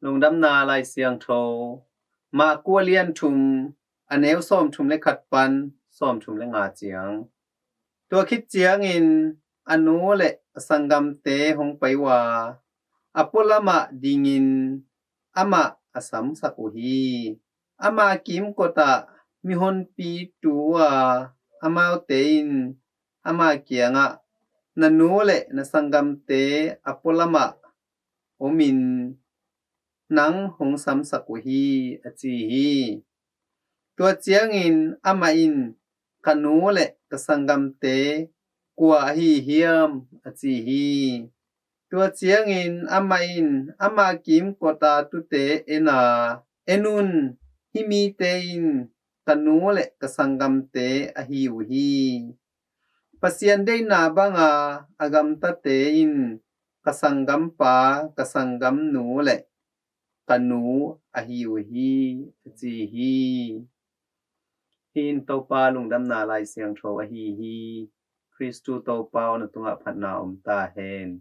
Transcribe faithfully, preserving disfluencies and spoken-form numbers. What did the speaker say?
Lungdamna Lai Siangtho, Mark a lian thum, a neu sawmthum le khat pan sawmthum le nga ciang. Tua khit ciangin a nu le a sanggamte hong pai uh a, a pualamah dingin amah a samsak uh hi. Ama kimkotah mihonpi tu uh a, amaute in ama kiangah, "Na nu le na sanggamte a pualamah omin nang hong samsak uh hi," a ci hi. Tua ciangin amah in, "Ka nu le ka sanggamte kua ahi hiam?" a ci hi. Tua ciangin amah in ama kimkotah tute en a, "En un, hih mite in ka nu le ka sanggamte ahi uh hi. Pasian deihna banga a gamtate in ka sanggampa, ka sanggamnu le ka nu ahi uh hi," a ci hi. Hih in Topa Lungdamna Lai Siangtho ahi hi. Khristu Topa aw, na tungah phatna om ta hen.